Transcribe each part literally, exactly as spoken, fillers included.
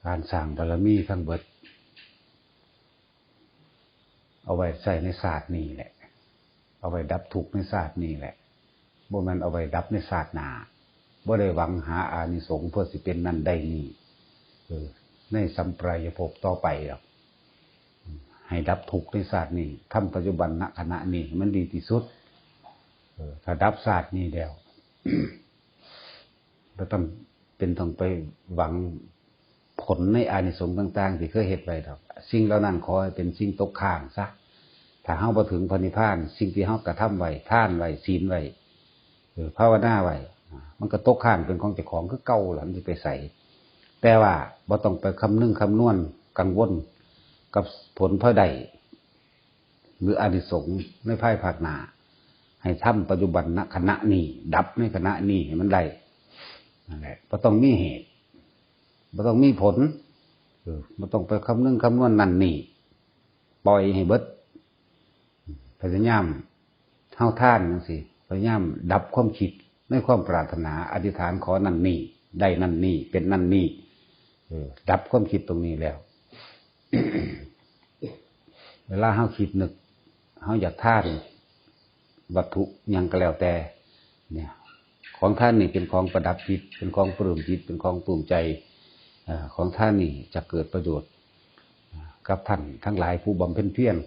การสร้างบารมีทั้งเบิด เอาไว้ใช้ในชาตินี้แหละ เอาไว้ดับทุกข์ในชาตินี้แหละ บ่แม่นเอาไว้ดับในชาติหน้า บ่ได้หวังหาอานิสงส์เพื่อสิเป็นนั่นได้นี่ เออ ในสัมปรายภพต่อไปหรอก ให้ดับทุกข์ในชาตินี้ ทำปัจจุบันณขณะนี้ให้มันดีที่สุด เออ ถ้าดับชาตินี้แล้ว บ่ต้องเป็นต้องไปหวังผลในอานิสงส์ต่างๆ ที่เคยเฮ็ดไว้ดอก สิ่งเหล่านั้นขอให้เป็นสิ่งตกค้างซะ ถ้าเฮาบ่ถึงพระนิพพาน สิ่งที่เฮากระทำไว้ ทานไว้ ศีลไว้ เออ ภาวนาไว้ อ่า มันก็ตกค้างเป็นของเจ้าของคือเก่าล่ะ มันสิไปไส แต่ว่าบ่ต้องไปคำนึงคำนวณกังวลกับผลพลอยได้ หรืออานิสงส์ในภายภาคหน้า ให้ทำปัจจุบันณขณะนี้ ดับในขณะนี้ให้มันได้ นั่นแหละ บ่ต้องมีเหตุ บ่ต้องมีผล เออ บ่ต้องไปคำนึงคำนวณนั่นนี่ ปล่อยให้เบิด พยายาม เฮาทานจั่งซี้ พยายามดับความคิดในความปรารถนา อธิษฐานขอนั่นนี่ ได้นั่นนี่ เป็นนั่นนี่ เออ ดับความคิดตรงนี้แล้ว เวลาเฮาคิดนึก เฮาอยากทานวัตถุหยังก็แล้วแต่ เนี่ย ของทานนี่เป็นของประดับจิต เป็นของปลื้มจิต เป็นของปลื้มใจ เอ่อ ของทานนี่จะเกิดประโยชน์ อ่า กับท่านทั้งหลายผู้บำเพ็ญเพียร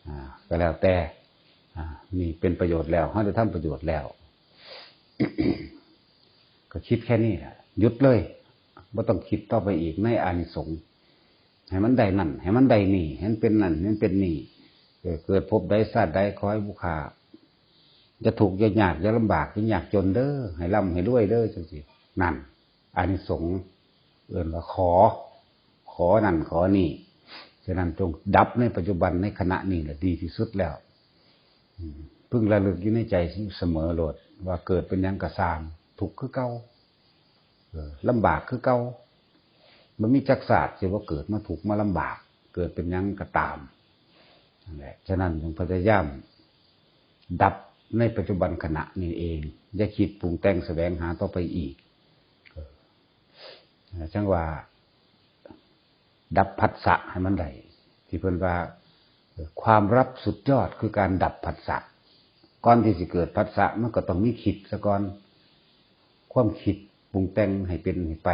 อ่า ก็แล้วแต่ อ่า นี่เป็นประโยชน์แล้ว เฮาได้ทำประโยชน์แล้ว ก็คิดแค่นี้แหละ หยุดเลย บ่ต้องคิดต่อไปอีกในอานิสงส์ ให้มันได้นั่น ให้มันได้นี่ ให้มันเป็นนั่น ให้มันเป็นนี่ เออ เกิดภพใดชาติใดขอให้ผู้ข้าอย่าทุกข์อย่ายากอย่าลำบากอย่ายากจนเด้อ ให้ร่ำให้รวยเด้อ จั่งซี้ นั่น อานิสงส์ เอิ้นว่าขอ ขอนั่นขอนี่ ฉะนั้นจงดับในปัจจุบันในขณะนี้แหละดีที่สุดแล้ว อืม พึงระลึกอยู่ในใจเสมอโลด ว่าเกิดเป็นหยังก็ซ่าง ทุกข์คือเก่า เออ ลำบากคือเก่า บ่มีจักชาติสิบ่เกิดมาทุกข์มาลำบาก เกิดเป็นหยังก็ตาม นั่นแหละ ฉะนั้นจงพยายามดับในปัจจุบันขณะนี้เอง อย่าคิดปรุงแต่งแสวงหาต่อไปอีก เออ จั่งว่า ดับผัสสะให้มันได้ ที่เพิ่นว่า เอ่อ ความลับสุดยอดคือการดับผัสสะ ก่อนที่สิเกิดผัสสะมันก็ต้องมีคิดซะก่อน ความคิดปรุงแต่งให้เป็นให้ไป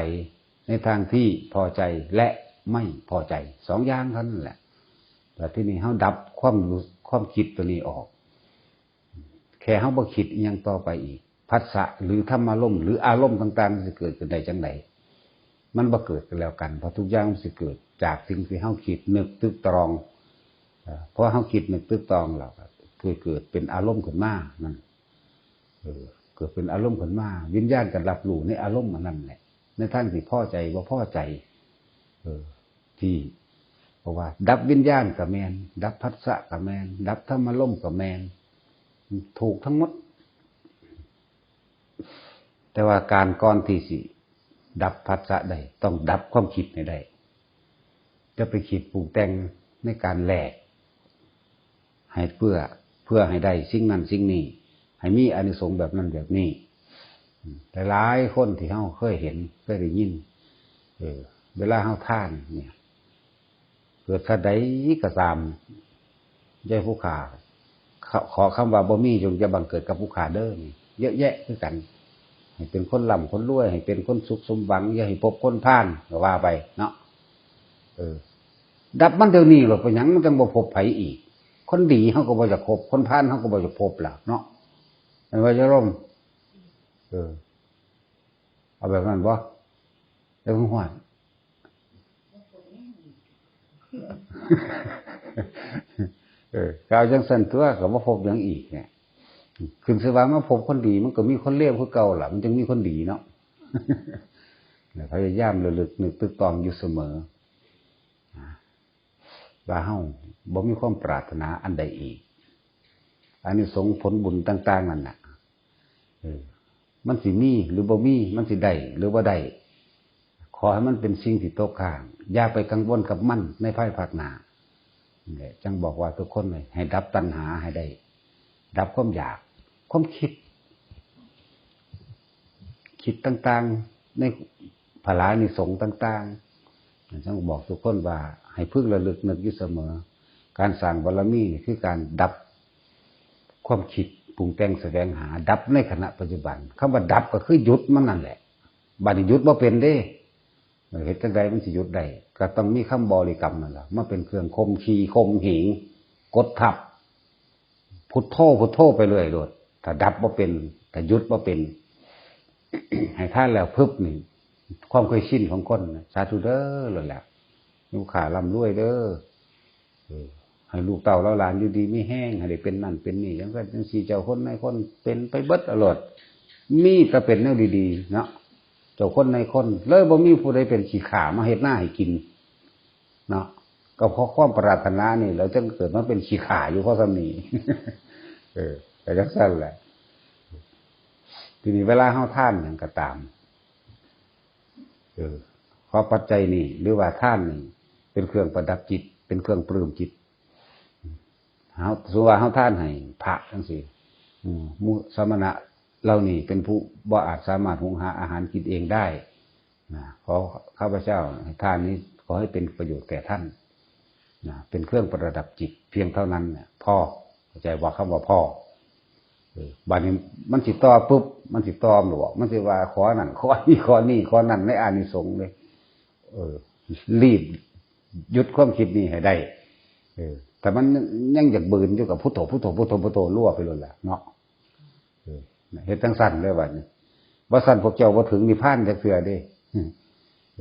ในทางที่พอใจและไม่พอใจ สองอย่างเท่านั้นแหละ แต่ที่นี่เฮาดับความรู้ ความคิดตัวนี้ออก แค่เฮาบ่คิดอิหยังต่อไปอีก ผัสสะหรือธรรมารมณ์หรืออารมณ์ต่างๆ มันสิเกิดขึ้นได้จั่งใด มันบ่เกิดก็แล้วกัน เพราะทุกอย่างมันสิเกิดจากสิ่งที่เฮาคิดนึกตึกตรอง เอ่อ พอเฮาคิดนึกตึกตรองแล้วก็คือเกิดเป็นอารมณ์ขึ้นมานั่น เออ เกิดเป็นอารมณ์ขึ้นมา วิญญาณก็รับรู้ในอารมณ์อันนั้นแหละ ในทางที่พอใจบ่พอใจ เออ ที่ เพราะว่าดับวิญญาณก็แม่น ดับผัสสะก็แม่น ดับธรรมารมณ์ก็แม่น ถูกทั้งหมด แต่ว่าการก่อนที่สิดับผัสสะได้ ต้องดับความคิดให้ได้ จะไปคิดปรุงแต่งในการแลก ให้เพื่อ เพื่อให้ได้สิ่งนั้นสิ่งนี้ ให้มีอานิสงส์แบบนั้นแบบนี้ อืม หลายๆคนที่เฮาเคยเห็น เคยได้ยิน เออ เวลาเฮาทานเนี่ย เกิดชาติใดก็ตาม อย่าให้ผู้ข้า ขอ ขอคำว่าบ่มีจงอย่าบังเกิดกับผู้ข้าเด้อนี่ เยอะแยะคือกัน ให้เป็นคนร่ำคนรวย ให้เป็นคนสุขสมหวัง อย่าให้พบคนพาล ก็ว่าไปเนาะ เออ ดับมันเดี๋ยวนี้โลด เป็นหยังมันจั่งบ่พบไผอีก คนดีเฮาก็บ่อยากพบ คนพาลเฮาก็บ่อยากพบล่ะเนาะ แม่นบ่โยม เออ เอาแบบนั้นบ่ แล้วมันฮอด เออ ก็เอาจั่งซั่นตั๊ว ก็บ่พบหยังอีกเนี่ย ขึ้นชื่อว่ามาพบคนดี มันก็มีคนเลวคือเก่าล่ะ มันจั่งมีคนดีเนาะ เนี่ย พยายามระลึกนึกตึกตรองอยู่เสมอ ว่าเฮาบ่มีความปรารถนาอันใดอีก อานิสงส์ผลบุญต่างๆ นั่นน่ะ เออ มันสิมีหรือบ่มี มันสิได้หรือบ่ได้ ขอให้มันเป็นสิ่งที่ตกค้าง อย่าไปกังวลกับมันในภายภาคหน้า นี่แหละ จั่งบอกว่าทุกคนให้ดับตัณหาให้ได้ ดับความอยาก ความคิด คิดต่างๆ ใน พลานิสงส์ต่างๆ ฉันบอกทุกคนว่าให้พึงระลึกนึกอยู่เสมอ การสร้างบารมีนี่คือการดับความคิดปรุงแต่งแสวงหา ดับในขณะปัจจุบัน คำว่าดับก็คือหยุดมันนั่นแหละ บัดนี้หยุดบ่เป็นเด้ เฮ็ดจั่งใดมันสิหยุดได้ ก็ต้องมีคำบริกรรมนั่นล่ะ มาเป็นเครื่องข่มขีข่มเหง กดทับ พุทโธ พุทโธไปเรื่อยโลด ถ้าดับบ่เป็น ถ้าหยุดบ่เป็น ให้ทานแล้วพึบนี่ ความเคยชินของคนนะ สาธุเด้อ โลดแหละ ลูกค้าร่ำรวยเด้อ เออ ให้ลูกเต้าเหล่าหลานอยู่ดีมีแฮง ให้ได้เป็นนั่นเป็นนี่ จั่งซั้นจั่งซี้ เจ้าคนนายคนเป็นไปเบิดโลด มีแต่เป็นแนวดีๆ เนาะ เจ้าคนนายคน เลยบ่มีผู้ใดเป็นขี้ข้ามาเฮ็ดนาให้กิน เนาะ ก็เพราะความปรารถนานี่ เราจึงเกิดมาเป็นขี้ข้าอยู่เพราะส่ำนี้ เออ ก็จั่งซั้นแหละ ทีนี้เวลาเฮาทานหยังก็ตาม เออ เพราะปัจจัยนี่ หรือว่าทานนี่ เป็นเครื่องประดับจิต เป็นเครื่องปลื้มจิต เฮา สมมุติว่าเฮาทานให้พระจั่งซี้ อืม หมู่สมณะเหล่านี้เป็นผู้บ่อาจสามารถหุงหาอาหารกินเองได้ นะ ขอข้าพเจ้าให้ทานนี้ ขอให้เป็นประโยชน์แก่ท่าน นะ เป็นเครื่องประดับจิตเพียงเท่านั้นเนี่ย พอ เข้าใจบ่ คำว่าพอ เออ บัดนี้มันสิต่อปุ๊บ มันสิต่อบ่ มันสิว่าขอนั่น ขอนี่ ขอนี่ ขอนั่น ในอานิสงส์เลย เออ รีบหยุดความคิดนี้ให้ได้ เออ แต่มันยังอยากบืนอยู่กับพุทโธ พุทโธ พุทโธ พุทโธ รัวไปโลดแหละเนาะ เออ เฮ็ดจั่งซั้นเลยบัดนี้ บ่ซั้นพวกเจ้าบ่ถึงนิพพานจักเทื่อเด้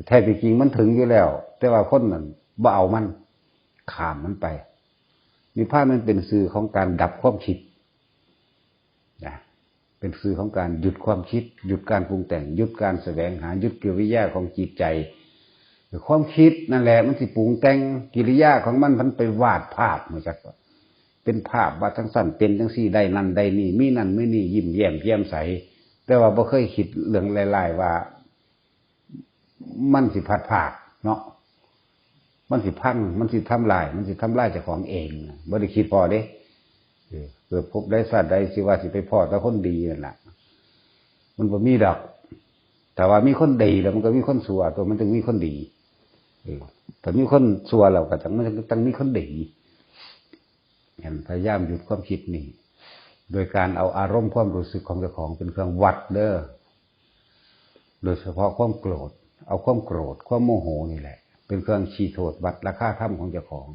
แท้ที่จริงมันถึงอยู่แล้ว แต่ว่าคนนั้นบ่เอามัน ข้ามมันไป นิพพานมันเป็นชื่อของการดับความคิด นะ เป็นชื่อของการหยุดความคิด หยุดการปรุงแต่ง หยุดการแสวงหา หยุดกิริยาของจิตใจ ความคิดนั่นแหละมันสิปรุงแต่ง กิริยาของมัน มันไปวาดภาพ รู้จักบ่ เป็นภาพว่าจั่งซั้น เป็นจั่งซี้ ได้นั่นได้นี่ มีนั่นมีนี่ ยิ้มแย้มแจ่มใส แต่ว่าบ่เคยคิดเรื่องร้ายๆ ว่า มันสิพลัดพรากเนาะ มันสิพัง มันสิทำลาย มันสิทำลายเจ้าของเองนะ บ่ได้คิดพ้อเด้ เออ เกิดภพใดชาติใดสิว่าสิไปพ้อแต่คนดีนั่นล่ะ มันบ่มีดอก แต่ว่ามีคนดีแล้วมันก็มีคนชั่ว ตัวมันจึงมีคนดี เออ ถ้ามีคนชั่วแล้วก็ต้อง มันต้องมีคนดี เห็น พยายามหยุดความคิดนี่ โดยการเอาอารมณ์ความรู้สึกของเจ้าของเป็นเครื่องวัดเด้อ โดยเฉพาะความโกรธ เอาความโกรธ ความโมโหนี่แหละ เป็นเครื่องชี้โทษวัดราคาธรรมของเจ้าของ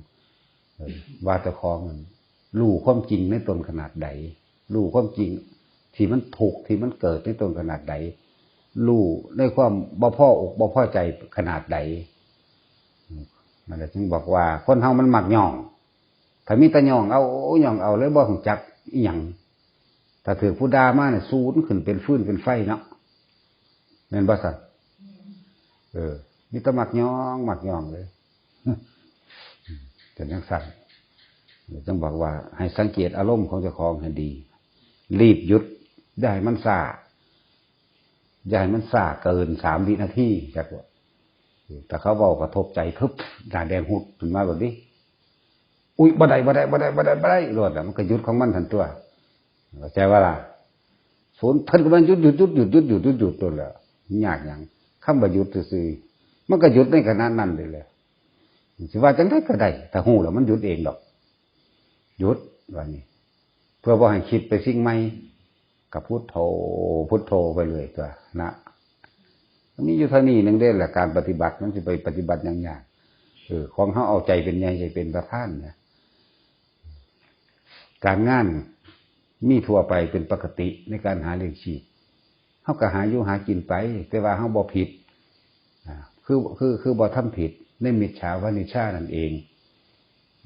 เออ ว่าเจ้าของนั้นรู้ความจริงในตนขนาดใด รู้ความจริงที่มันทุกข์ที่มันเกิดในตนขนาดใด รู้ในความบ่พออกบ่พอใจขนาดใด นั่นแหละจึงบอกว่าคนเฮามันมักย่อง ถ้ามีแต่ย่องเอา ย่องเอาเลยบ่รู้จักอิหยัง ถ้าถืกผู้ด่ามาเนี่ย สูนขึ้นเป็นฟืนเป็นไฟเนาะ แม่นบ่ซั่น เออ มีแต่มักย่อง มักย่องเลย เป็นจั่งซั้น จึงบอกว่าให้สังเกตอารมณ์ของเจ้าของให้ดี รีบหยุด อย่าให้มันช้า อย่าให้มันช้าเกินสามวินาที จักว่า ถ้าเขาเว้ากระทบใจ พึบ หน้าแดงหุดขึ้นมาแบบนี้ อุ๊ย บ่ได้ บ่ได้ บ่ได้ บ่ได้ บ่ได้ โลดน่ะ มันก็หยุดของมันทันตัว เข้าใจบ่ล่ะ สูน เพิ่นก็มันหยุด หยุด หยุด หยุด หยุด หยุด หยุด หยุด โลดแหละ ยากหยัง คำว่าหยุดซื่อๆ มันก็หยุดในขณะนั้นเลยแหละ สิว่าจั่งใดก็ได้ ถ้าฮู้แล้วมันหยุดเองดอก หยุด ว่านี่ เพื่อบ่ให้คิดไปสิ่งใหม่ ก็พุทโธ พุทโธไปเลยตัวนะ มีอยู่เท่านี้หนึ่งเด้แหละ การปฏิบัติ มันสิไปปฏิบัติหยังยาก เออ ของเฮาเอาใจเป็นใหญ่ ใจเป็นประธานนะ การงานมีทั่วไปเป็นปกติในการหาเลี้ยงชีพ เฮาก็หาอยู่หากินไป แต่ว่าเฮาบ่ผิด อ่า คือ คือ คือบ่ทำผิดในมิจฉาวานิจฉานั่นเอง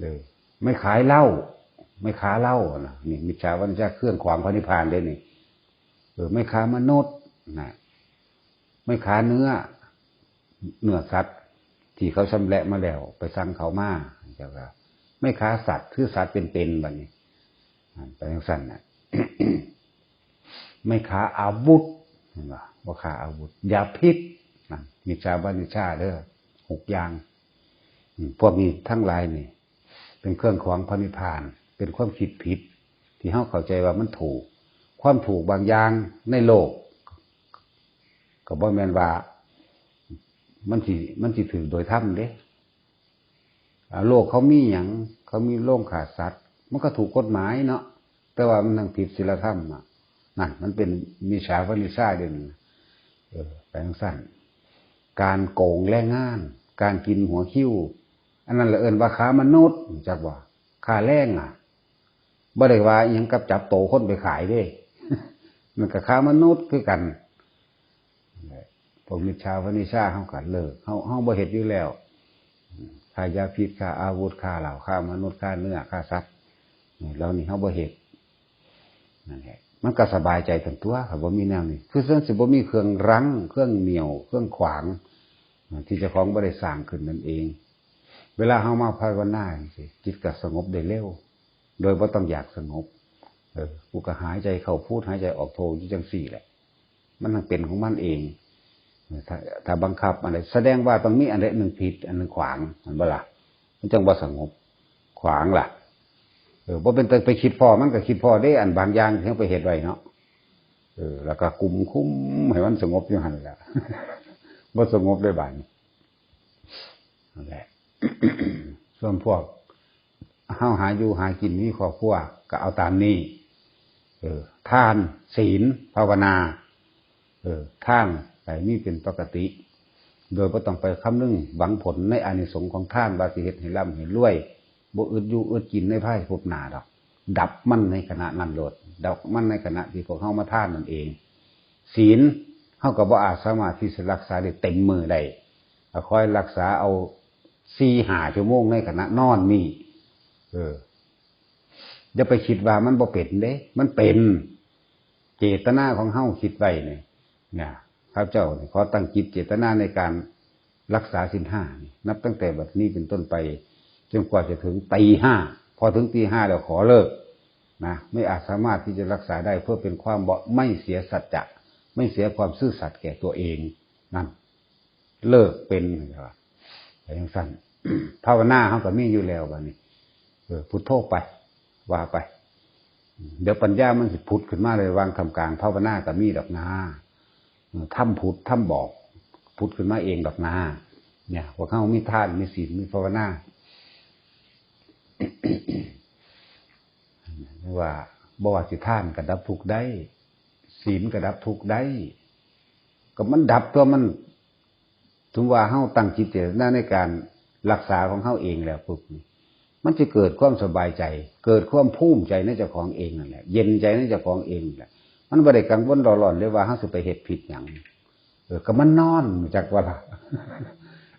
เออ ไม่ขายเหล้า ไม่ค้าเหล้านะ นี่มิจฉาวานิจฉาเครื่องขวางพระนิพพานเด้นี่ เออ ไม่ค้ามนุษย์นะ ไม่ค้าเนื้อ เนื้อสัตว์ที่เขาชำแหละมาแล้ว ไปสั่งเขามา เจ้าก็ ไม่ค้าสัตว์ คือสัตว์เป็นๆ บัดนี้ อ่า ไปจั่งซั้นน่ะ ไม่ค้าอาวุธ เห็นบ่ บ่ค้าอาวุธ อย่าผิด นั่น มิจฉาวานิจฉาเด้อ หกอย่าง อืม พวกนี้ทั้งหลายนี่ เป็นเครื่องขวางพระนิพพาน เป็นความคิดผิด ที่เฮาเข้าใจว่ามันถูก ความถูกบางอย่างในโลก ก็บ่แม่นว่า มันสิ มันสิถืกโดยธรรมเด้ อ่า โลกเขามีหยัง เขามีโรงฆ่าสัตว์ มันก็ถูกกฎหมายเนาะ แต่ว่ามันยังผิดศีลธรรมอ่ะ นั่นมันเป็นมิจฉาปณิชาเด่น เออ ไปจั่งซั้น การโกงแรงงาน การกินหัวคิว อันนั้นละเอิ้นว่าค้ามนุษย์ จักว่า ค้าแรงอ่ะ บ่ได้ว่าอิหยังกับจับโตคนไปขายเด้ มันก็ค้ามนุษย์คือกัน พวกมิจฉาปณิชาเฮาก็เลิก เฮา เฮาบ่เฮ็ดอยู่แล้ว ค้ายาพิษ ค้าอาวุธ ค้าเหล้า ค้ามนุษย์ ค้าเนื้อ ค้าสัตว์ นี่ เหล่านี้เฮาบ่เฮ็ด นั่นแหละ มันก็สบายใจตันตั๊ว คันบ่มีแนวนี้ คือมันสิบ่มีเครื่องรั้ง เครื่องเหนี่ยว เครื่องขวาง ที่เจ้าของบ่ได้สร้างขึ้นนั่นเอง เวลาเฮามาภาวนาจั่งซี้ จิตก็สงบได้เร็ว โดยบ่ต้องอยากสงบ เออ กูก็หายใจเข้าพุท หายใจออกโทอยู่จั่งซี้แหละ มันจั่งเป็นของมันเอง ถ้า ถ้าบังคับอันใด แสดงว่าต้องมีอันใดหนึ่งผิด อันหนึ่งขวาง แม่นบ่ล่ะ มันจั่งบ่สงบ ขวางล่ะ เออ บ่เป็นแต่ไปคิดพ้อ มันก็คิดพ้อเด้ อันบางอย่างที่เฮาไปเฮ็ดไว้เนาะ เออ แล้วก็กุมคุมให้มันสงบอยู่หั่นแหละ บ่สงบเลยบาดนี้ นั่นแหละ ส่วนพวกเฮาหาอยู่หากิน มีครอบครัว ก็เอาตามนี้ เออ ทาน ศีล ภาวนา เออ ทานให้มีเป็นปกติ โดยบ่ต้องไปคำนึงหวังผลในอานิสงส์ของทาน ว่าสิเฮ็ดให้ร่ำให้รวย บ่อึดอยู่อึดกินในภายภพหน้าดอก ดับมันในขณะนั้นโลด ดับมันในขณะที่พวกเฮามาทานนั่นเอง ศีล เฮาก็บ่อาจสามารถที่สิรักษาได้เต็มมื้อได้ ก็คอยรักษาเอาสี่ห้าชั่วโมงในขณะนอนนี่ เออ อย่าไปคิดว่ามันบ่เป็นเด้ มันเป็น เจตนาของเฮาคิดไว้นี่ เนี่ย ข้าพเจ้านี่ขอตั้งจิตเจตนาในการรักษาศีลห้านี่ นับตั้งแต่บัดนี้เป็นต้นไป จนกว่าจะถึงตีห้า พอถึงตีห้าแล้วขอเลิกนะ ไม่อาจสามารถที่จะรักษาได้ เพื่อเป็นความบ่ ไม่เสียสัจจะ ไม่เสียความซื่อสัตย์แก่ตัวเอง นั่น เลิกเป็น ว่าไปจั่งซั้น ภาวนาเฮาก็มีอยู่แล้วบัดนี้ เออ พุทโธไป ว่าไป เดี๋ยวปัญญามันสิผุดขึ้นมาเลย วางท่ามกลางภาวนาก็มีดอกนา เออ ธรรมผุด ธรรมบอก ผุดขึ้นมาเองดอกนา เนี่ย พวกเฮามีทาน มีศีล มีภาวนา ว่า บ่ว่าสิทานก็ดับทุกข์ได้ ศีลก็ดับทุกข์ได้ ก็มันดับตัวมัน ถึงว่าเฮาตั้งจิตเจตนาในการรักษาของเฮาเองแล้วปุ๊บนี่ มันจะเกิดความสบายใจ เกิดความภูมิใจในเจ้าของเองนั่นแหละ เย็นใจในเจ้าของเองนั่นแหละ มันบ่ได้กังวลเร่าร้อนเลยว่าเฮาสิไปเฮ็ดผิดหยัง เออ ก็มันนอน จักว่าล่ะ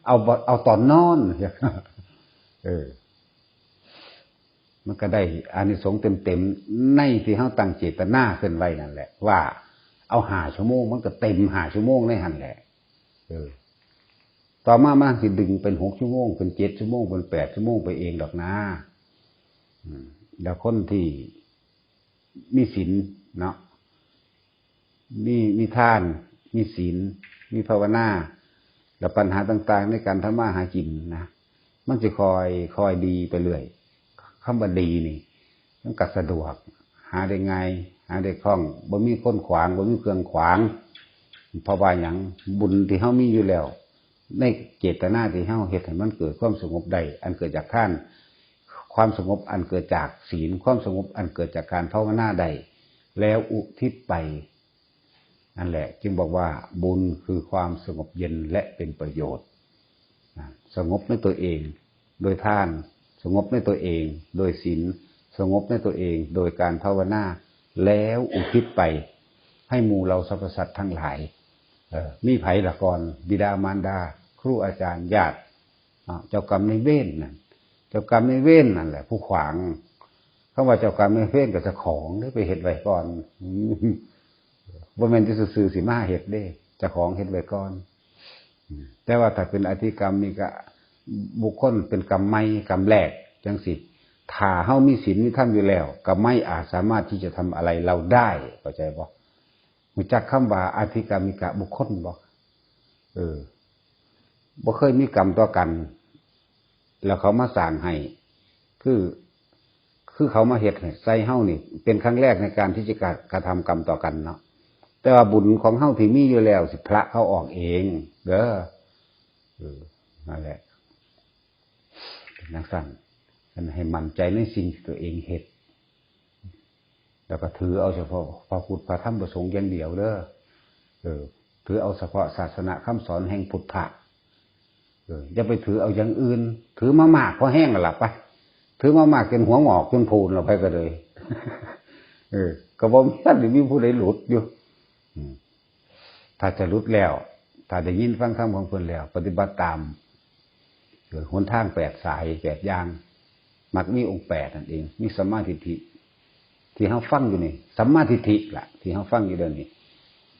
เอาบ่ เอาตอนนอน เออ มันก็ได้อานิสงส์เต็มๆ ในที่เฮาตั้งเจตนาขึ้นไว้นั่นแหละ ว่าเอาห้าชั่วโมง มันก็เต็มห้าชั่วโมงในหั่นแหละ เออ ต่อมามันสิดึงเป็นหกชั่วโมง เป็นเจ็ดชั่วโมง เป็นแปดชั่วโมงไปเองดอกนา อืม แล้วคนที่มีศีลเนาะ มี มีทาน มีศีล มีภาวนา แล้วปัญหาต่างๆ ในการทำมาหากินนะ มันสิค่อย ค่อยดีไปเรื่อย คำว่าดีนี่ มันก็สะดวก หาได้ง่าย หาได้คล่อง บ่มีคนขวาง บ่มีเครื่องขวาง เพราะว่าหยัง บุญที่เฮามีอยู่แล้ว ในเจตนาที่เฮาเฮ็ดให้มันเกิดความสงบได้ อันเกิดจากทาน ความสงบอันเกิดจากศีล ความสงบอันเกิดจากการภาวนาได้ แล้วอุทิศไป นั่นแหละ จึงบอกว่าบุญคือความสงบเย็นและเป็นประโยชน์นะ สงบในตัวเอง โดยทาน สงบในตัวเอง โดยศีล สงบในตัวเอง โดยการภาวนา แล้วอุทิศไป ให้หมู่เหล่าสรรพสัตว์ทั้งหลาย เออ มีไผล่ะก่อน บิดามารดา ครูอาจารย์ ญาติ อ่ะ เจ้ากรรมนายเวรนั่น เจ้ากรรมนายเวรนั่นแหละ ผู้ขวาง คำว่าเจ้ากรรมนายเวรก็เจ้าของเด้ ไปเฮ็ดไว้ก่อน อืม บ่แม่นอยู่ซื่อๆ สิมาเฮ็ดเด้ เจ้าของเฮ็ดไว้ก่อน อืม แต่ว่าถ้าเป็นอธิกรรมนี่ก็ บุคคลเป็นกรรมใหม่ กรรมแรก จั่งซี้ ถ้าเฮามีศีลมีธรรมอยู่แล้ว กรรมใหม่อาจสามารถที่จะทำอะไรเราได้ เข้าใจบ่ รู้จักคำว่าอธิกรรมิกะบุคคลบ่ เออ บ่เคยมีกรรมต่อกัน แล้วเขามาสร้างให้ คือ คือเขามาเฮ็ดให้ใส่เฮานี่ เป็นครั้งแรกในการที่จะกระ กระทำกรรมต่อกันเนาะ แต่ว่าบุญของเฮาที่มีอยู่แล้ว สิพละเขาออกเอง เด้อ นั่นแหละ เป็นจั่งซั้น อันให้มั่นใจในสิ่งที่ตัวเองเฮ็ด แล้วก็ถือเอาเฉพาะพระพุทธพระธรรมพระสงฆ์อย่างเดียวเด้อ เออ ถือเอาเฉพาะศาสนาคำสอนแห่งพุทธะ เออ อย่าไปถือเอาอย่างอื่น ถือมามากพอแฮงแล้วล่ะไป ถือมามากจนหัวงอกจนพูนแล้วไปก็เลย เออ ก็บ่มีท่านได้มีผู้ใดหลุดอยู่ อืม ถ้าจะหลุดแล้ว ถ้าได้ยินฟังธรรมของเพิ่นแล้ว ปฏิบัติตาม เออ หนทางแปดสายแปดอย่าง มรรคมีองค์แปดนั่นเอง มีสัมมาทิฏฐิ ที่เฮาฟังอยู่นี่ สัมมาทิฏฐิล่ะ ที่เฮาฟังอยู่เดี๋ยวนี้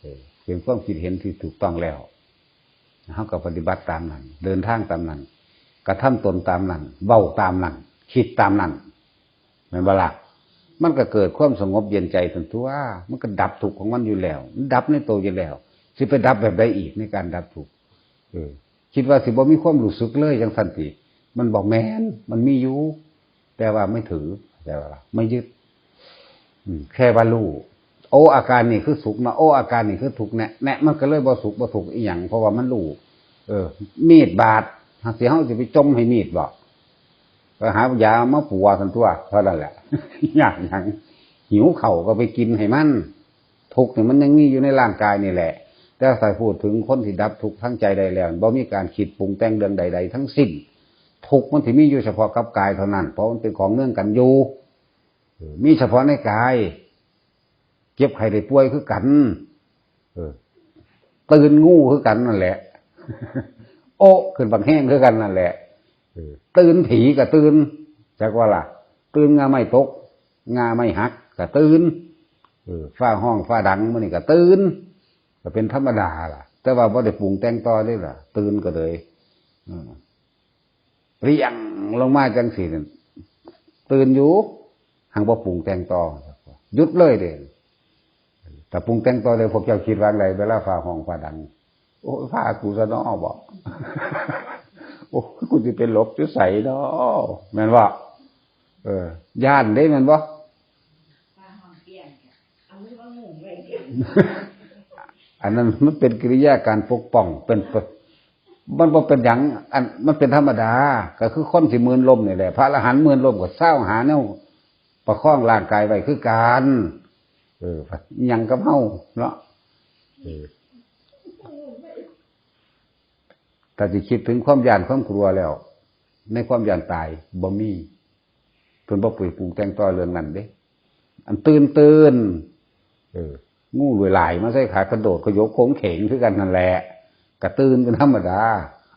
เออ เป็นความคิดเห็นที่ถูกต้องแล้ว เฮาก็ปฏิบัติตามนั้น เดินทางตามนั้น กระทำตนตามนั้น เว้าตามนั้น คิดตามนั้น แม่นบ่ล่ะ มันก็เกิดความสงบเย็นใจซั่นตั๊ว มันก็ดับทุกข์ของมันอยู่แล้ว มันดับในตัวอยู่แล้ว สิไปดับแบบใดอีกในการดับทุกข์ เออ คิดว่าสิบ่มีความรู้สึกเลยจั่งซั้นติ มันบ่แม่น มันมีอยู่ แต่ว่าไม่ถือ แต่ว่าไม่ยึด อืม แค่ว่ารู้ โอ้ อาการนี่คือสุขเนาะ โอ้ อาการนี่คือทุกข์แน่ แน่ มันก็เลยบ่สุขบ่ทุกข์อีหยัง เพราะว่ามันรู้ เออ มีดบาด สิเฮาสิไปจ่มให้มีดบ่ ก็หายามาปัวซั่นตั๊ว เท่านั้นแหละ ยากหยัง หิวข้าวก็ไปกินให้มัน ทุกข์นี่มันยังมีอยู่ในร่างกายนี่แหละ แต่ถ้าพูดถึงคนที่ดับทุกข์ทางใจได้แล้ว บ่มีการคิดปรุงแต่งเรื่องใดๆทั้งสิ้น ทุกข์มันสิมีอยู่เฉพาะกับกายเท่านั้น เพราะมันเป็นของเนื่องกันอยู่ เออ มีเฉพาะในกาย เจ็บไข้ได้ป่วยคือกัน เออ ตื่นงูคือกันนั่นแหละ โอ๊ะ ขึ้นบักแฮงคือกันนั่นแหละ เออ ตื่นผีก็ตื่น จักว่าล่ะ ตื่นงาไม้ตก งาไม้หักก็ตื่น เออ ฟ้าฮ้องฟ้าดังมื้อนี้ก็ตื่น ก็เป็นธรรมดาล่ะ แต่ว่าบ่ได้ปรุงแต่งต่อเด้ล่ะ ตื่นก็เลย อืม เปรี้ยงลงมาจั่งซี้นั่น ตื่นอยู่ หังบ่ปรุงแต่งต่อ หยุดเลยเด้ ถ้าปรุงแต่งต่อเลย พวกเจ้าคิดว่าไง เวลาฟ้าฮ้องฟ้าดัง โอ้ย ฟ้ากูซะน้อบอก โอ้ย กูสิไปหลบอยู่ไสน้อ แม่นบ่ เออ ย้านเด้ แม่นบ่ อันนั้นมันเป็นกิริยาการปกป้อง เป็น มันบ่เป็นหยัง อัน มันเป็นธรรมดา ก็คือคนสิหมื่นล้มนี่แหละ พระอรหันต์หมื่นล้มก็เซาหาแนวประคองร่างกายไว้คือกัน เออ หยังกับเฮาเนาะ เออ ถ้าสิคิดถึงความย้านความกลัวแล้ว ในความย้านตายบ่มี เพิ่นบ่ไปปรุงแต่งต่อเรื่องนั้นเด้ อันตื่นตื่น เออ งูเลื่อยหลายมาใส่ขากระโดดขยบโค้งเขงคือกันนั่นแหละ กระตื่นเป็นธรรมดา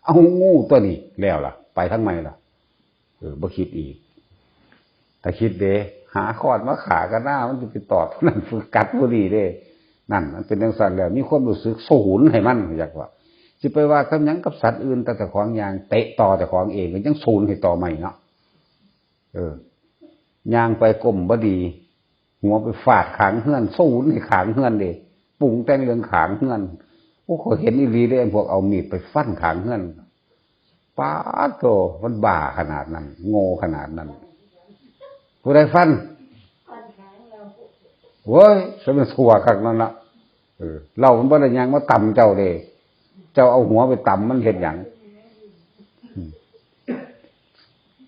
เอางูตัวนี้แล้วล่ะ ไปทางใหม่ล่ะ เออ บ่คิดอีก ถ้าคิดเด้ หาค้อนมาฆ่ากันหน้า มันสิไปตอดนั่น ฝึกกัดผู้ดีเด้ นั่น มันเป็นจั่งซั้นแล้ว มีความรู้สึกสูนให้มัน อยากว่า สิไปว่ากับหยังกับสัตว์อื่น แต่เจ้าของย่างเตะต่อเจ้าของเอง ก็ยังสูนให้ต่อใหม่เนาะ เออ ย่างไปก้มบ่ดี หัวไปฟาดข้างเฮือน สูนให้ข้างเฮือนเด้ ปรุงแต่งเรื่องข้างเฮือน โอ้ ข้อยเห็นอีหลีเด้ พวกเอามีดไปฟันข้างเฮือน ป๊าดโธ่ มันบ้าขนาดนั้น โง่ขนาดนั้น ผู้ใดฟัน โว้ย ซะมันชั่วคักนั่นล่ะ เออ เหล้ามันบ่ได้ย่างมาตำเจ้าเด้ เจ้าเอาหัวไปตำมันเฮ็ดหยัง อืม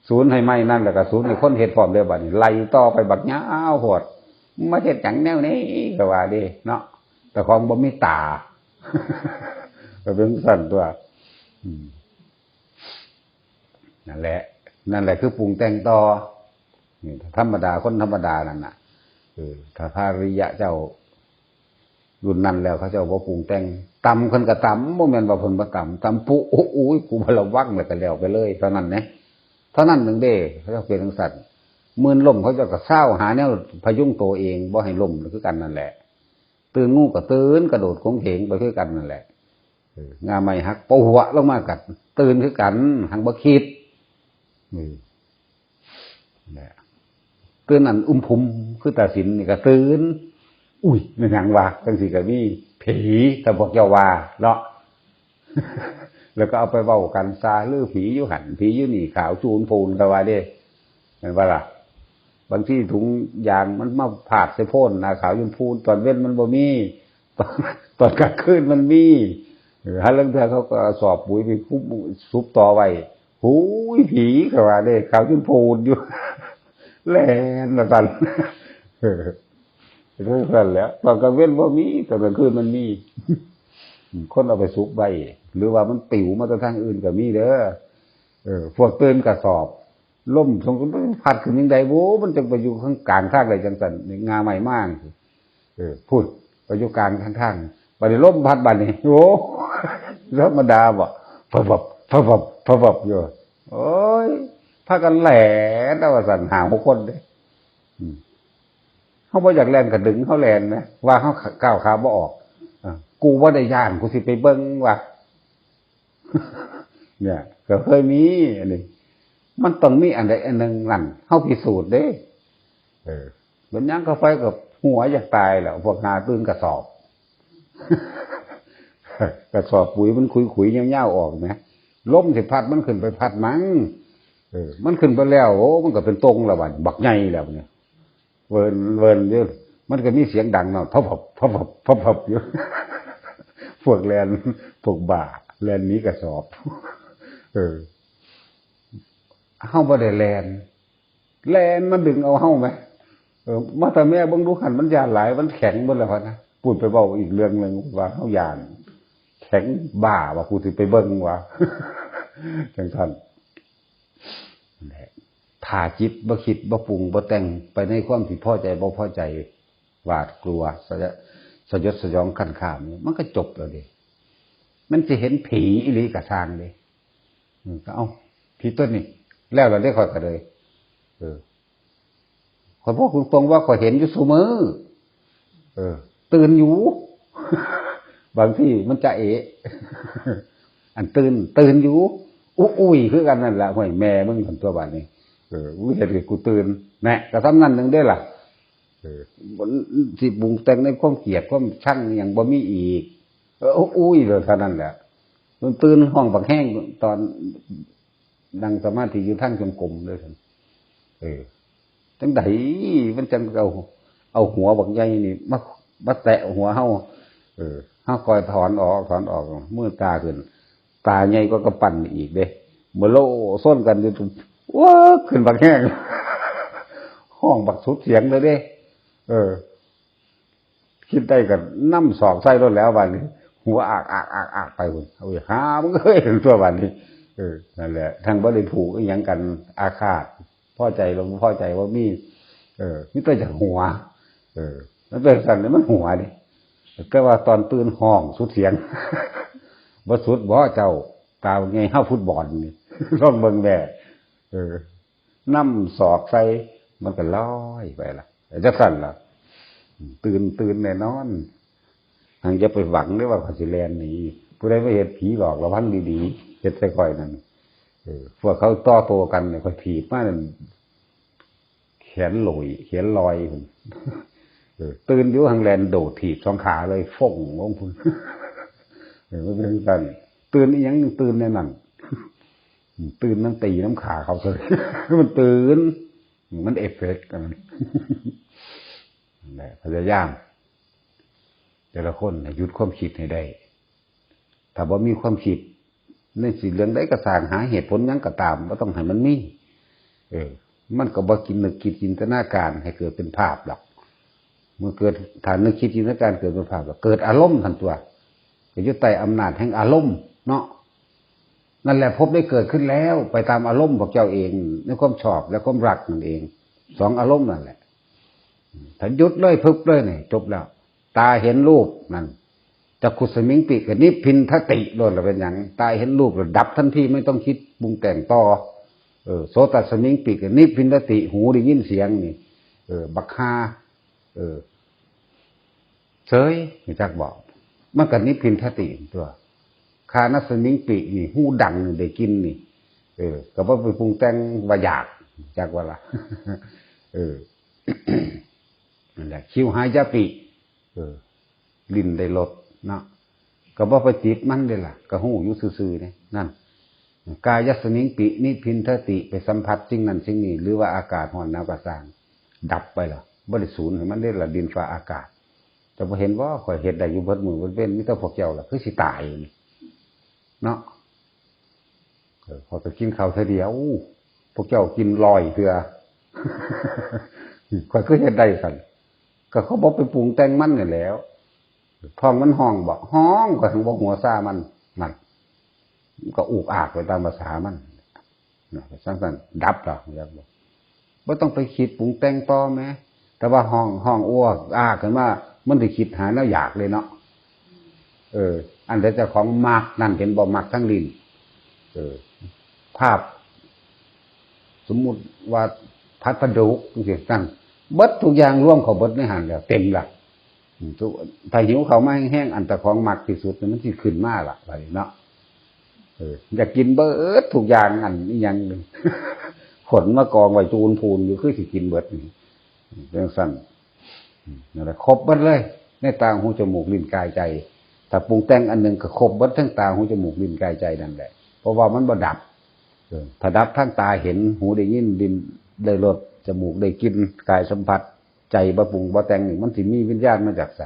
สูนให้ไหม้นั่น แล้วก็สูนให้คนเฮ็ดพร้อมเด้อ บัดนี้ไล่ต่อไปบักยาวโพด มาเฮ็ดหยังแนวนี้ ก็ว่าเด้เนาะ แต่ของบ่มีตา ก็เป็นซั่นตั๊ว อืม นั่นแหละ นั่นแหละคือปรุงแต่งต่อ นี่ธรรมดา คนธรรมดานั่นน่ะ เออ ถ้าพระอริยะเจ้ารุ่นนั้นแล้ว เขาเจ้าบ่ปรุงแต่ง ตำเพิ่นก็ตำ บ่แม่นว่าเพิ่นบ่ตำ ตำปุ โอ้ โอ้ย กูบ่ระวัง แล้วก็แล้วไปเลย เท่านั้นแหละ เท่านั้นหนึ่งเด้ เขาเจ้าเป็นจั่งซั้น หมื่นล้ม เขาเจ้าก็เซาหาแนวพยุงตัวเอง บ่ให้ล้มคือกันนั่นแหละ ตื่นงูก็ตื่น กระโดดโค้งเขงไปคือกันนั่นแหละ เออ งาไม้หักปะหัวลงมากัด ตื่นคือกัน หังบ่คิด เออ นั่นแหละ ตื่นอันอึมครึม คือตาสินนี่ก็ตื่น อุ้ย แม่นหยังวะ จั่งซี้ก็มี ผี ถ้าพวกเจ้าว่าเนาะ แล้วก็เอาไปเว้ากันซะ หรือผีอยู่หั่น ผีอยู่นี่ ขาวจูนพูนก็ว่าเด้ แม่นบ่ล่ะ บางทีถุงยางมันมาพาดใส่โพน หน้าขาวจูนพูน ตอนเว็นมันบ่มี ตอน ตอนกลางคืนมันมี เออ หาลางเทื่อเขาก็สอบปุ๋ยไปคุบ สุบต่อไว้ "โอ้ย ผี" เขาว่าเด้ เขาจนโพดอยู่ แล่นมาสั่น เออ เรื่องนั้นแหละ ตอนกลางเว็นบ่มี ตอนกลางคืนมันมี คนเอาไปซุกไว้ หรือว่ามันปิวมาจากทางอื่นก็มีเด้อ เออ พวกตื่นกระสอบ ลมสงพัดขึ้นยังไง โว้ มันจะไปอยู่ข้างกลางทางใดจังสัน งาใหม่มาก เออ พูด ไปอยู่กลางข้างทาง บัดนี้ลมพัดบัดนี้ โอ้ ธรรมดาบ่ พับพับ พับพับ พับพับอยู่ โอ้ย พากันแหล่นเอาว่าสั่น หาหกคนเด้ อืม เขาบ่อยากแล่นกระดึงเขาแล่นนะ ว่าเขาก้าวขาบ่ออก อ่ะ กูบ่ได้ย่าน กูสิไปเบิ่งว่า เนี่ย ก็เคยมี อันนี้ มันต้องมีอันใดอันหนึ่งนั่น เขาพิสูจน์เด้ เออ เป็นหยังเข้าไปกับหัวอยากตายแหละ พวกหาตื่นกระสอบ กระสอบปุ๋ยมันขุยๆยาวๆออกนะ ลมสิพัดมันขึ้นไปพัดมั้ง เออ มันขึ้นไปแล้ว โอ้ มันก็เป็นตงละบัด บักใหญ่แล้วเนี่ย เวินเวินอยู่ มันก็มีเสียงดังเนาะ พับพับ พับพับ พับพับอยู่ พวกแล่น พวกบ้า แล่นหนีกระสอบ เออ เฮาบ่ได้แล่น แล่นมาดึงเอาเฮาไหม เออ มาแต่แม่เบิ่งดูหั่น มันย่านหลาย มันแข็งเบิดแล้วพะนะ พูดไปเว้าอีกเรื่องหนึ่งว่าเฮาย่าน แข็งบ้าว่ากูสิไปเบิ่งว่า จังซั่น นั่นแหละ ถ้าจิตบ่คิดบ่ปรุงบ่แต่งไปในความที่พอใจบ่พอใจ หวาดกลัว สยะ สยดสยองขั้นข้ามนี่ มันก็จบแล้วเด้ มันสิเห็นผีอีหลีกะซ่างเด้ อืม ก็เอ้า ผีตัวนี้ แล้วล่ะเด้ ข้อยก็เลย เออ ข้อยบอกตรงๆว่าข้อยเห็นอยู่ซุมื้อ เออ ตื่นอยู่ บางทีมันจะเอะ อันตื่น ตื่นอยู่ อุ อุ้ยคือกันนั่นแหละ ห้วยแม่มึงหั่นตัวบัดนี้ เออ มึงเฮ็ดให้กูตื่น แหม ก็ส่ำนั้นหนึ่งเด้ล่ะ เออ มันสิปรุงแต่งในความเกลียด ความชังหยังบ่มีอีก เออ อุ อุ้ย เด้อ เท่านั้นแหละ มันตื่นฮ้องบักแฮงตอนนั่งสมาธิอยู่ทางจงกรมเด้อ เออ จังใดมันจังเอา เอาหัวบักใหญ่นี่มา มาแตะหัวเฮา เออ เฮาคอยถอนออก ถอนออก มือตาขึ้น ตาใหญ่กว่ากำปั้นอีกเด้ เมื่อโลส้นกันอยู่ ว้า ขึ้นบักแฮง ฮ้องบักสุดเสียงเลยเด้ เออ คิดได้ก็นำศอกใส่โลดแล้วบัดนี้ หัวอาก อาก อาก อากไปพุ้น โอ้ย หามึงเอ้ย ตัวบัดนี้ เออ นั่นแหละ ทั้งบ่ได้ผูกอิหยังกัน อาฆาต พอใจหรือบ่พอใจบ่มี เออ มีแต่อยากหัว เออ มันเป็นซั่นนี่มันหัวเด้ แต่ว่าตอนตื่นฮ้องสุดเสียง บ่สุดบ่เจ้า ตาไงเฮาฟุตบอลนี่ ลองเบิ่งแหน่ เออ นำศอกใส่ มันก็ลอยไปละ จังซั่นล่ะ ตื่น ตื่นแน่นอน หังอย่าไปหวังเด้อว่าข้อยสิแล่นหนี ผู้ใดมาเฮ็ดผีหลอกระวังดีๆ เฮ็ดใส่ข้อยนั่น เออ พวกเขาต่อโต้กันเนี่ย ข้อยถีบมานั่น แขนหลุย แขนลอยพุ้น เออ ตื่นอยู่หังแล่นโดดถีบสองขาเลย ฟงลงพุ้น เออ มันเป็นจังซั่น ตื่นอีหยัง ตื่นแนวนั้น ตื่นนำตีนำขาเขาเฉย มันตื่น มันเอฟเฟกต์กัน นั่นแหละ พยายาม แต่ละคนให้หยุดความคิดให้ได้ ถ้าบ่มีความคิด ในสิ่งเรื่องใดก็ซ่าง หาเหตุผลหยังก็ตาม บ่ต้องให้มันมี เออ มันก็บ่คิดนึกคิดจินตนาการให้เกิดเป็นภาพดอก เมื่อเกิด ถ้านึกคิดจินตนาการเกิดเป็นภาพ ก็เกิดอารมณ์หั่นตัว ก็อยู่ใต้อำนาจแห่งอารมณ์เนาะ นั่นแหละ ภพได้เกิดขึ้นแล้ว ไปตามอารมณ์พวกเจ้าเอง ในความชอบและความรักนั่นเอง สองอารมณ์นั่นแหละ ถ้าหยุดเลย พึบเลยนี่ จบแล้ว ตาเห็นรูปนั่น จักขุสมิงปิ ก็นิพพินทติโลดละ เป็นหยัง ตาเห็นรูปแล้วดับทันที ไม่ต้องคิดปรุงแต่งต่อ เออ โสตัสมิงปิ ก็นิพพินทติ หูได้ยินเสียงนี่ เออ บักฮา เออ เฉย รู้จักบอก มันก็นิพพินทติตัว คานัสมิงปิ นี่ หูดังนี่ ได้กลิ่นนี่ เออ ก็บ่ไปปรุงแต่งว่าอยาก จักว่าล่ะ เออ นั่นแหละ ชิวหายะปิ เออ ลิ้นได้รสเนาะ ก็บ่ไปติดมันเด้ล่ะ ก็ฮู้อยู่ซื่อๆเนี่ย นั่น กายัสมิงปิ นิพพินทติ ไปสัมผัสสิ่งนั้นสิ่งนี้ หรือว่าอากาศร้อนหนาวก็ซ่าง ดับไปล่ะ บ่ได้สูญให้มันเด้ล่ะ ดินฟ้าอากาศ แต่บ่เห็นบ่ ข้อยเฮ็ดได้อยู่เบิดมื้อเบิดเว็น มีแต่พวกเจ้าล่ะ คือสิตายอยู่นี่ เนาะ เออ ข้อยก็กินข้าวเทื่อเดียว พวกเจ้ากินร้อยเทื่อ ข้อยคือเฮ็ดได้ซั่น ก็เขาบ่ไปปรุงแต่งมันนี่แหล้ว ท้องมันฮ้องบ่ ฮ้อง ข้อยถึงบ่หัวซามัน นั่น มันก็อุกอากไปตามภาษามัน นะ จั่งซั้นดับแล้ว อยากบอก บ่ต้องไปคิดปรุงแต่งต่อแหม แต่ว่าฮ้อง ฮ้องอ้วกอากขึ้นมา มันสิคิดหาแนวอยากเลยเนาะ เออ อันใดเจ้าของมักนั่น เห็นบ่ มักทางลิ้น เออ ภาพ สมมุติว่าผัดปลาดุกจั่งซี้ นั่น เบิดทุกอย่างรวมเข้าเบิดในหั้นแล้ว เต็มละ อืม ทุก ถ้าหิวข้าวมาแฮงๆ อันเจ้าของมักที่สุดนี่มันสิขึ้นมาละ บัดนี้เนาะ เออ อยากกินเบิดทุกอย่าง อันอิหยัง ขนมากองไว้จูนพูนอยู่ คือสิกินเบิดนี่ จั่งซั้น อืม นั่นแหละ ครบเบิดเลย ในตา หู จมูก ลิ้น กาย ใจ ถ้าปรุงแต่งอันหนึ่งก็ครบเบิดทั้งตา หู จมูก ลิ้น กาย ใจนั่นแหละ เพราะว่ามันบ่ดับ เออ ถ้าดับทางตาเห็น หูได้ยิน ลิ้นได้รส จมูกได้กลิ่น กายสัมผัส ใจบ่ปรุงบ่แต่งนี่ มันสิมีวิญญาณมาจากไส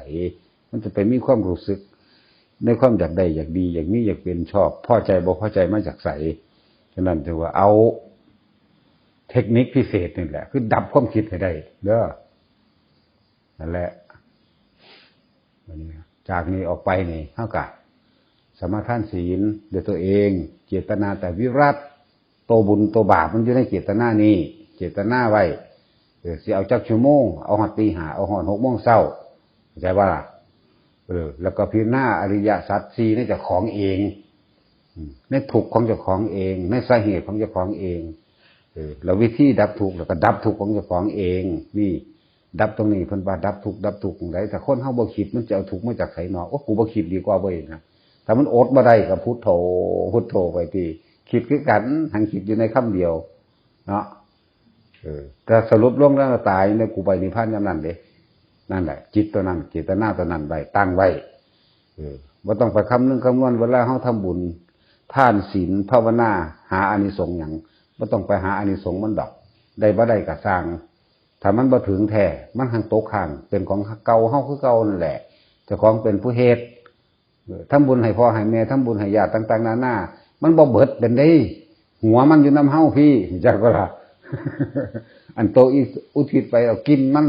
มันจะไปมีความรู้สึก ในความอยากได้ อยากดี อยากมี อยากเป็น ชอบ พอใจ บ่พอใจ มาจากไส ฉะนั้นถือว่าเอาเทคนิคพิเศษนี่แหละ คือดับความคิดให้ได้ เด้อ นั่นแหละ บัดนี้ จากนี้ออกไปนี่ เฮาก็สมาทานศีลด้วยตัวเอง เจตนาแต่วิรัติ โตบุญโตบาปมันอยู่ในเจตนานี้ เจตนาไว้ เออ สิเอาจักชั่วโมง เอาฮอดตีห้า เอาฮอดหกโมงเช้า เข้าใจบ่ล่ะ เออ แล้วก็พิจารณาอริยสัจสี่ในเจ้าของเอง อืม ในทุกข์ของเจ้าของเอง ในสาเหตุของเจ้าของเอง เออ แล้ววิธีดับทุกข์ แล้วก็ดับทุกข์ของเจ้าของเอง นี่ ดับตรงนี้ เพิ่นว่าดับทุกข์ ดับทุกข์จั่งใด ถ้าคนเฮาบ่คิด มันจะเอาทุกข์มาจากไสเนาะ โอ้ กูบ่คิดดีกว่าเว้ยนะ ถ้ามันอดบ่ได้ก็พุทโธ พุทโธไปติ คิดคือกัน หังคิดอยู่ในคำเดียว เนาะ เออ แต่สรุปลงแล้วตายในกูไปนิพพานยามนั้นเด้ นั่นแหละ จิตตัวนั้น เจตนาตัวนั้นไว้ ตั้งไว้ เออ บ่ต้องไปคำนึงคำนวณ เวลาเฮาทำบุญ ทานศีล ภาวนา หาอานิสงส์หยัง บ่ต้องไปหาอานิสงส์มันดอก ได้บ่ได้ก็ซ่าง ถ้ามันบ่ถึงแท้ มันหังตกค้าง เป็นของเก่าเฮาคือเก่านั่นแหละ เจ้าของเป็นผู้เฮ็ด เออ ทำบุญให้พ่อให้แม่ ทำบุญให้ญาติต่างๆนานา มันบ่เบิดเป็นเด้ หัวมันอยู่นำเฮาพี้ จักบ่ล่ะ อันโตอีอุทิศไปเอากิ่งมัน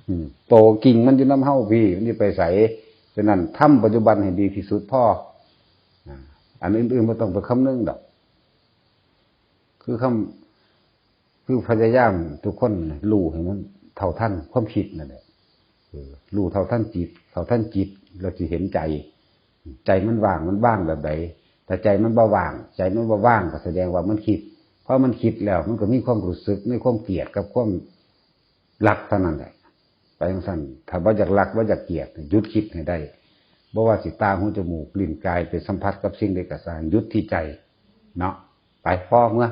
อืม โตกิ่งมันอยู่นำเฮาพี้ มันสิไปไส ฉะนั้นทำปัจจุบันให้ดีที่สุดพอ อ่า อันอื่นๆบ่ต้องไปคำนึงดอก คือคำ คือพยายามทุกคนรู้ให้มันเท่าทันความคิดนั่นแหละ เออ รู้เท่าทันจิต เท่าทันจิต แล้วสิเห็นใจ ใจมันว่าง มันว่างแบบใด ถ้าใจมันบ่ว่าง ใจมันบ่ว่างก็แสดงว่ามันคิด เพราะมันคิดแล้วมันก็มีความรู้สึก มีความเกลียดกับความรักเท่านั้นแหละ ไปจั่งซั้น ถ้าบ่อยากรัก บ่อยากเกลียด หยุดคิดให้ได้ บ่ว่าสิตา หู จมูก ลิ้น กาย ไปสัมผัสกับสิ่งใดก็ซ่าง หยุดที่ใจ เนาะ ไป พอเมือ